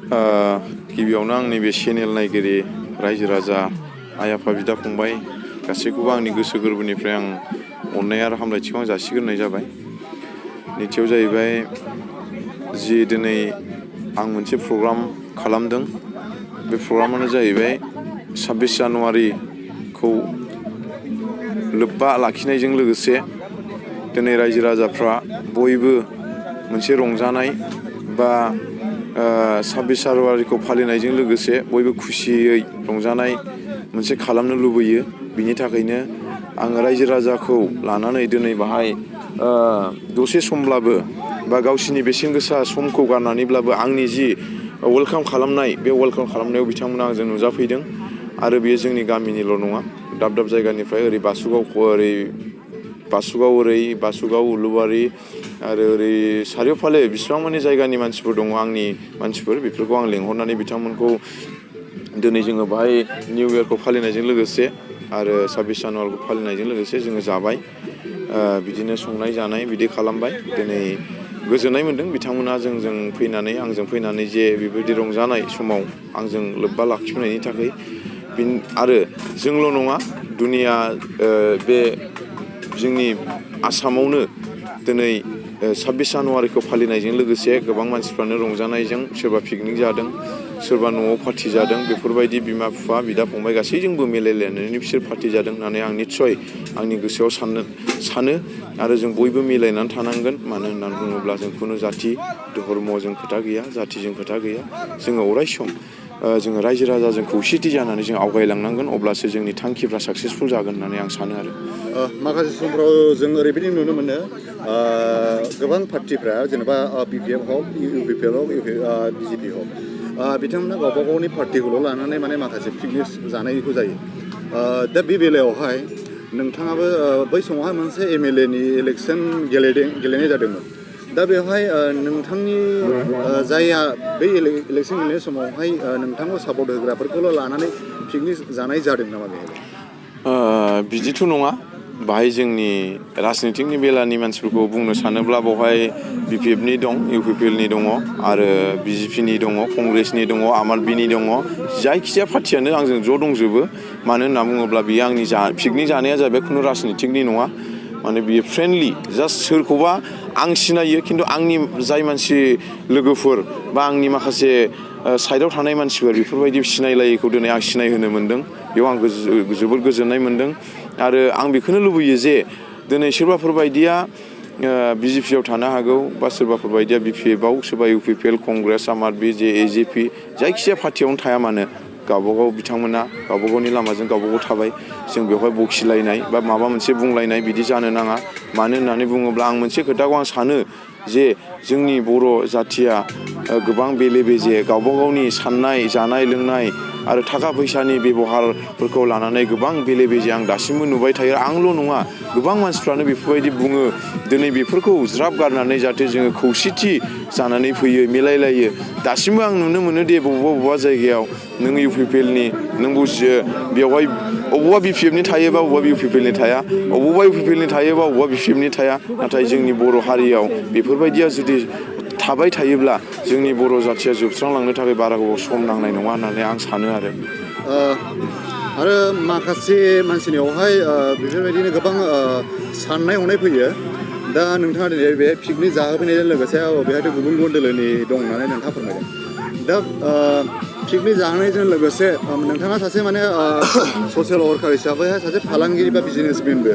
गिबियावनो आंनि बे चेनेल नायगिरि रायजो राजा आइ आफा बिदा फंबाय गासैखौबो आंनि गोसो गोरबोनिफ्राय आं अननाय आरो हामलायथिखौ आं जासिग्रोनाय जाबाय। नैथियाव जाहैबाय जि दिनै आं मोनसे प्रग्राम खालामदों बे प्रग्रामानो जाहैबाय 26 जानुवारिखौ लोब्बा लाखिनायजों लोगोसे दिनै रायजो राजाफ्रा बयबो मोनसे रंजानाय बा 26 जानुवारिखौ फालिनायजों लोगोसे बयबो खुसियै रंजानाय मोनसे खालामनो लुबैयो। बिनि थाखायनो आङो रायजो राजाखौ लानानै दिनै बाहाय दसे समब्लाबो बा गावसिनि बेसेन गोसा समखौ गारनानैब्लाबो आंनि जि वेलकाम खालामनाय बे वेलकाम खालामनायाव बिथांमोना आंजों नुजाफैदों आरो बेयो जोंनि गामिनिल' नङा, दाब दाब जायगानिफ्राय ओरै बासुगाव उलुबारि आरो ओरै सारिय'फाले बिसिबां मानि जायगानि मानसिफोर दङ आंनि मानसिफोर बेफोरखौ आं लेंहरनानै बिथांमोनखौ दिनै जोङो बाहाय निउ इयारखौ फालिनायजों लोगोसे आरो 26 जानुवारिखौ फालिनायजों लोगोसे जोङो जाबाय, बिदिनो संनाय जानाय बिदि खालामबाय। दिनै गोजोननाय मोन्दों बिथांमोना आंजों फैनानै जे बेबायदि रंजानाय समाव आंजों लोब्बा लाखिफैनायनि थाखाय। आरो जोंल' नङा, दुनिया बे जोंनि आसामावनो दिनै 26 जानुवारिखौ फालिनायजों लोगोसे गोबां मानसिफ्रानो रंजानायजों सोरबा पिकनिक जादों, सोरबा न'आव पार्टि जादों, बेफोरबायदि बिमा बिफा बिदा फंबाय गासैजोंबो मिलायलायनानै बिसोर पार्टि जादों होननानै आं निस्सय आंनि गोसोआव सानो आरो जों बयबो मिलायनानै थानांगोन। मानो होननानै बुङोब्ला जों खुनु जाथि धर्मजों खोथा गैया, जाथिजों खोथा गैया। जोङो अराय सम जोङो रायजो राजाजों खौसेथि जानानै जों आवगायलांनांगोन, अब्लासो जोंनि थांखिफ्रा साक्सेसफुल जागोन होननानै आं सानो आरो। माखासे समफ्राव जों ओरैबायदि नुनो मोनो गोबां पार्टिफ्रा जेनेबा BPF हक, UPPL हक, BJP हक, बिथांमोना गावबा गावनि पार्टिखौल' लानानै माने माखासे पिकनिक जानायखौ जायो। दा बे बेलायावहाय नोंथाङाबो बै समावहाय मोनसे MLA नि इलेक्सन गेलेनाय जादोंमोन। दा बेवहाय नोंथांनि जायहा बै इलेक्सन गेलेनाय समावहाय नोंथांखौ सापर्ट होग्राफोरखौल' लानानै पिकनिक जानाय जादों नामा बेहाय? बिदिथ' नङा। बाहाय जोंनि राजनितिकनि बेलानि मानसिफोरखौ बुंनो सानोब्ला बेवहाय BPF नि दं, UPPL नि दङ आरो BJP नि दङ, कंग्रेसनि दङ, आम आदमिनि दङ। जायखिजाया पार्टियानो आंजों ज' दंजोबो। मानो होनना बुङोब्ला बियो आंनि पिकनिक जानाया जाहैबाय खुनु राजनितिकनि नङा। माने बियो फ्रेन्डलि, जास्ट सोरखौबा आं सिनायो खिन्थु आंनि जाय मानसि लोगोफोर बा आंनि माखासे साइडआव थानाय मानसिफोर बेफोरबायदि सिनायलायैखौ दिनै आं सिनायहोनो मोन्दों। बेयाव आं जोबोद गोजोननाय मोन्दों आरो आं बेखौनो लुबैयो जे दिनै सोरबाफोर बायदिया BJP आव थानो हागौ बा सोरबाफोर बायदिया BPF आव, सोरबा UPPL, कंग्रेस, आम आदमि, AJP जायखिजाया पार्टियावनो थाया मानो गावबागाव बिथांमोना गावबा गावनि लामाजों गावबा गाव थाबाय। जों बेवहाय बखिलायनाय बा माबा मोनसे बुंलायनाय बिदि जानो नाङा। मानो होननानै बुङोब्ला आं मोनसे खोथाखौ आं सानो जे जोंनि बर' जाथिया गोबां बेले बेजे, गावबा गावनि साननाय, जानाय लोंनाय आरो थाखा फैसानि बेब'हारफोरखौ लानानै गोबां बेले बेजे आं दासिमबो नुबाय थायो। आंल' नङा, गोबां मानसिफ्रानो बेफोरबायदि बुङो। दिनै बेफोरखौ ज्राब गारनानै जाहाथे जोङो खौसेथि जानानै फैयो, मिलायलायो। दासिमबो आं नुनो मोनो दे बबेबा जायगायाव नों UPPL नि नों बुजियो बेवहाय बबेबा BPF नि थायोबा बबेबा UPPL नि थाया, बबेबा UPPL नि थायोबा बबेबा BPF नि थाया। नाथाय जोंनि बर' हारियाव बेफोरबायदिया जुदि थाबाय थायोब्ला जोंनि बर' जाथिया जोबस्रांलांनो थाखाय बारा गोबाव सम नांनाय नङा होननानै आं सानो आरो माखासे मानसिनियावहाय बेफोरबायदिनो गोबां साननाय हनाय फैयो। दा नोंथाङा दिनै बे पिकनिक जाहोफैनायजों लोगोसे बेहायथ' गुबुन गुबुन दोलोनि दं होननानै नोंथाङा फोरमायदों। दा पिकनिक जाहोनायजों लोगोसे नोंथाङा सासे माने ससियेल वार्कार हिसाबैहाय सासे फालांगिरि बा बिजनेसमेनबो।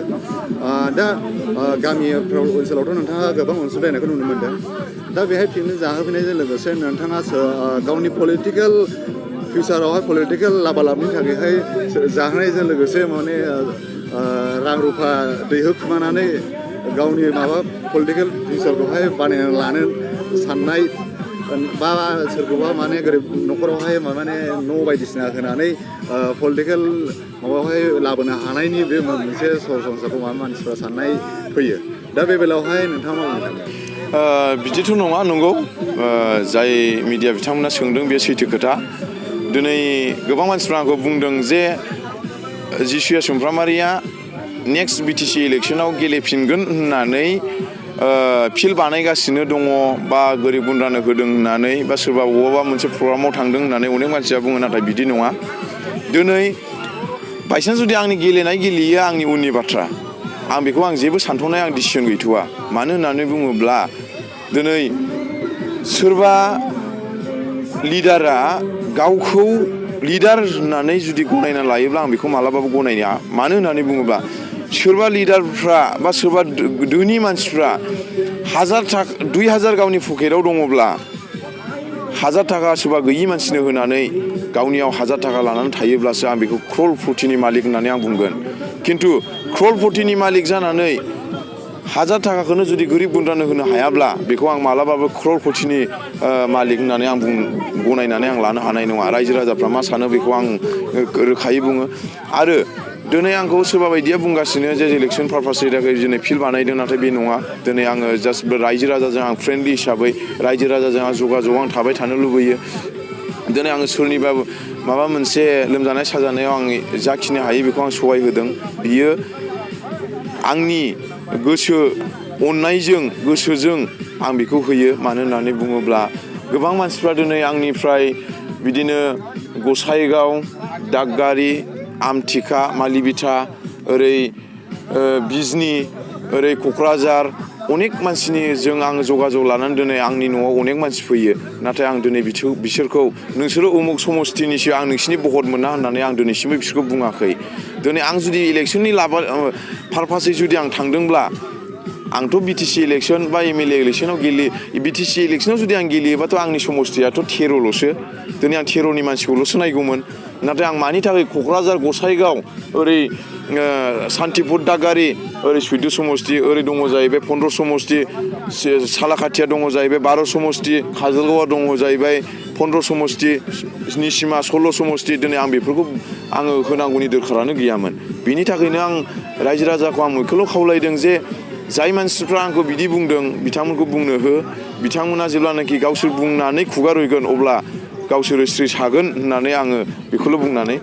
दा गामिफ्राव ओनसोलावथ' नोंथाङा गोबां अनसुंथायनायखौ नुनो मोनदों। दा बेहाय पिकनिक जाहोफैनायजों लोगोसे नोंथाङा गावनि पलिटिकेल फिउचारावहाय पलिटिकेल लाबा लाबनि थाखायहाय जाहोनायजों लोगोसे माने रां रुफा दैहोखुमानानै गावनि माबा पलिटिकेल फिउचारखौहाय बानायना लानो साननाय बा सोरखौबा माने गोरिब न'खरावहाय माने न' बायदिसिना होनानै पलिटिकेल माबायावहाय लाबोनो हानायनि बे मोनसे सरासनस्राखौ मानसिफ्रा साननाय फैयो। दा बे बेलायावहाय नोंथाङा मा बुंनो सानो? बिदिथ' नङा, नंगौ। जाय मिडिया बिथांमोना सोंदों बे सैथो खोथा। दिनै गोबां मानसिफ्रा आंखौ बुंदों जे जिसुया सुमफ्रामारिया नेक्स्ट BTC इलेक्सनाव गेलेफिनगोन होननानै फिल्ड बानायगासिनो दङ बा गोरिब गुन्द्रानो होदों होननानै बा सोरबा बबेबा मोनसे प्रग्रामाव थांदों होननानै अनेक मानसिया बुङो, नाथाय बिदि नङा। दिनै बायसान्स जुदि आंनि गेलेयो आंनि उननि बाथ्रा, आं बेखौ जेबो सानथ'नाय डिसिसन गैथ'वा। मानो होननानै बुङोब्ला दिनै सोरबा लिडारा गावखौ लिडार होननानै जुदि गनायना लायोब्ला आं बेखौ मालाबाबो गनायनो हाया। मानो होननानै बुङोब्ला सोरबा लिडारफ्रा बा सोरबा धोनि मानसिफ्रा 2,000 गावनि पकेटाव दङब्ला 1,000 थाखा सोरबा गैयि मानसिनो होनानै गावनियाव 1,000 थाखा लानानै थायोब्लासो आं बेखौ क्र'रपतिनि मालिक होननानै आं बुंगोन। खिन्थु क्र'रपतिनि मालिक जानानै 1,000 थाखाखौनो जुदि गोरिब गुन्द्रानो होनो हायाब्ला बेखौ आं मालाबाबो क्र'रपतिनि मालिक होननानै आं गनायनानै आं लानो हानाय नङा। रायजो राजाफ्रा मा सानो बेखौ आं रोखायै बुङो। आरो दिनै आंखौ सोरबा बायदिया बुंगासिनो जे इलेक्सन पारपासनि थाखाय दिनै फिल्ड बानायदों, नाथाय बे नङा। दिनै आङो जास्ट रायजो राजाजों आं फ्रेन्डलि हिसाबै रायजो राजाजों आं जगाजग आं थाबाय थानो लुबैयो। दिनै आङो सोरनिबा माबा मोनसे लोमजानाय साजानायाव आं जाखिनि हायो बेखौ आं सहाय होदों। बियो आंनि गोसो अननायजों गोसोजों आं बेखौ होयो। मानो होननानै बुङोब्ला गोबां मानसिफ्रा दिनै आंनिफ्राय बिदिनो गसाइगाव, दागगारि, आमथिखा, मालिबिथा, ओरै बिजनि, ओरै क'क्राझार अनेक मानसिनिजों आं जगाजग लानानै दिनै आंनि न'आव अनेक मानसि फैयो। नाथाय आं दिनै बिसोरखौ नोंसोरो उमुक समस्तिनिसो आं नोंसिनि भट मोना होननानै आं दिनैसिमबो बिसोरखौ बुङाखै। दिनै आं जुदि इलेक्सननि पारपासै जुदि आं थांदोंब्ला आंथ' BTC इलेक्सन बा MLA इलेक्सनाव BTC इलेक्सनाव जुदि आं गेलेयोबाथ' आंनि समस्तियाथ' 13ल'सो। दिनै आं 13नि मानसिखौल'सो नायगौमोन। नाथाय आं मानि थाखाय क'क्राझार, गसाइगाव, ओरै सान्तिपुर, दागगारि, ओरै 14 समस्ति, ओरै दङ जाहैबाय 15 समस्ति, सालाकाथिया दङ जाहैबाय 12 समस्ति, काजलगावआ दङ जाहैबाय 15 समस्ति, निसिमा 16 समस्ति। दिनै आं बेफोरखौ आङो होनांगौनि दरखारानो गैयामोन। बिनि थाखायनो आं रायजो राजाखौ आं बेखौल' खावलायदों जे जाय मानसिफ्रा आंखौ बिदि बुंदों बिथांमोनखौ बुंनो हो। बिथांमोना जेब्लानाखि गावसोर बुंनानै खुगा रुयगोन अब्ला गावसोरो स्रि सागोन होननानै आङो बेखौल' बुंनानै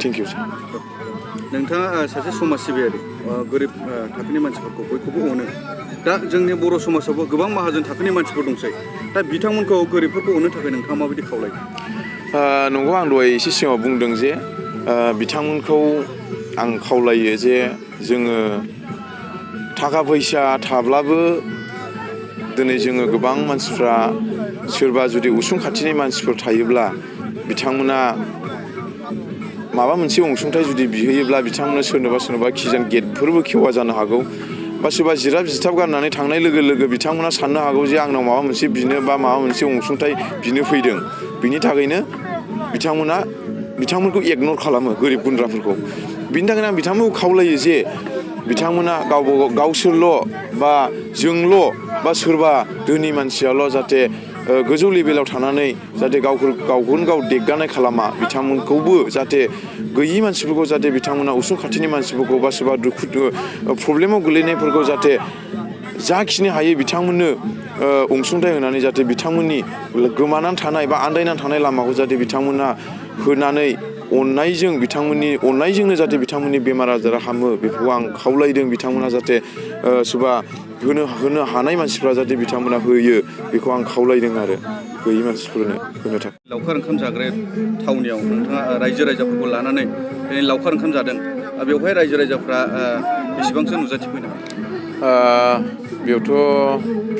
थेंक इउ सार। नोंथाङा सासे समाज सिबियारि, गोरिब थाखोनि मानसिफोरखौ बयखौबो अनो। दा जोंनि बर' समाजावबो गोबां माहाजोन थाखोनि मानसिफोर दंसै। दा बिथांमोनखौ गोरिबफोरखौ अननो थाखाय नोंथाङा माबायदि खावलायो? नंगौ, आं दहाय एसे सिगाङाव बुंदों जे बिथांमोनखौ आं खावलायो जे जोङो थाखा फैसा थाब्लाबो दिनै जोङो गोबां मानसिफ्रा सोरबा जुदि उसुं खाथिनि मानसिफोर थायोब्ला बिथांमोना माबा मोनसे अनसुंथाइ जुदि बिहोयोब्ला बिथांमोना सोरनोबा खिजान गेटफोरबो खेवा जानो हागौ, बा सोरबा जिराब जिथाब गारनानै थांनाय लोगो लोगो बिथांमोना साननो हागौ जे आंनाव माबा मोनसे बिनो बा माबा मोनसे अनसुंथाइ बिनो फैदों। बिनि थाखायनो बिथांमोनखौ इगनर खालामो गोरिब गुन्द्राफोरखौ। बिनि थाखायनो आं बिथांमोनखौ खावलायो जे बिथांमोना गावसोरल' बा जोंल' बा सोरबा धोनि मानसियाल' जाहाथे गोजौ लेभेलाव थानानै जाहाथे गावखौनो गाव देग्गानाय खालामा। बिथांमोनखौबो जाहाथे गैयि मानसिफोरखौ जाहाथे बिथांमोना उसुं खाथिनि मानसिफोरखौ बा सोरबा प्रब्लेमाव गोलैनायफोरखौ जाहाथे जाखिनि हायो बिथांमोननो अनसुंथाइ होनानै जाहाथे बिथांमोननि गोमानानै थानाय बा आन्दायनानै थानाय लामाखौ जाहाथे बिथांमोना होनानै अननायजोंनो जाहाथे बिथांमोननि बेमार आजारा हामो बेखौ आं खावलायदों। बिथांमोना जाहाथे सोरबा होनो हानाय मानसिफ्रा जाहाथे बिथांमोना होयो बेखौ आं खावलायदों आरो गैयि मानसिफोरनो होनो थाखाय। लावखार ओंखाम जाग्रा थावनियाव नोंथाङा रायजो राजाफोरखौ लानानै दिनै लावखार ओंखाम जादों। बेवहाय रायजो राजाफ्रा बेसेबांसो नुजाथिफैनो हागोन? बेयावथ'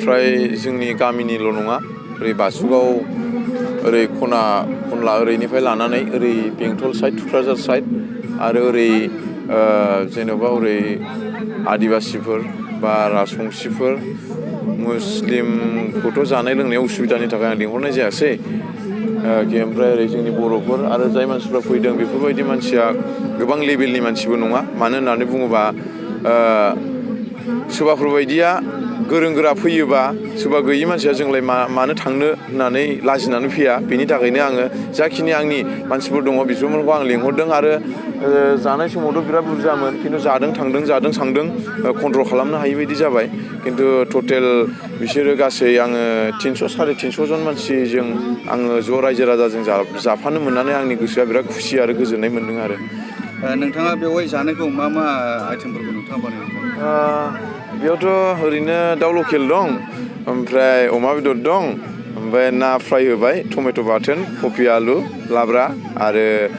फ्राय जोंनि गामिनिल' नङा, ओरै बासुगाव, ओरै खनला ओरैनिफ्राय लानानै ओरै बेंटल साइड, थुक्राझार साइड आरो ओरै जेन'बा ओरै आदिबासिफोर बा राजबंसिफोर, मुस्लिमखौथ' जानाय लोंनायाव उसुबिदानि थाखाय आं लिंहरनाय जायासै। ओमफ्राय ओरै जोंनि बर'फोर आरो जाय मानसिफ्रा फैदों बेफोरबायदि मानसिया गोबां लेभेलनि मानसिबो नङा। मानो होननानै बुङोबा सोरबाफोर बायदिया गोरों गोरा फैयोबा सोरबा गैयि मानसिया जोंलाय मानो थांनो होननानै लाजिनानै फैया। बेनि थाखायनो आङो जाखिनि आंनि मानसिफोर दङ बिसोरखौ आं लिंहरदों। आरो जानाय समावथ' बिराद बुरजामोन, खिन्थु जादों थांदों कन्ट्रल खालामनो हायि बायदि जाबाय। खिन्थु टटेल बिसोरो गासै आङो 300 350 जन मानसिजों आङो ज' रायजो राजाजों जाफानो मोननानै आंनि गोसोआ बिराद खुसि आरो गोजोननाय मोन्दों आरो। नोंथाङा बेवहाय जानायखौ मा आइटेमफोरखौ नोंथाङा बानायदों? बेयावथ' ओरैनो दाउ लकेल दं ओमफ्राय अमा बेदर दं ओमफ्राय ना फ्राय होबाय टमेट' बाथोन कफि आलु लाब्रा आरो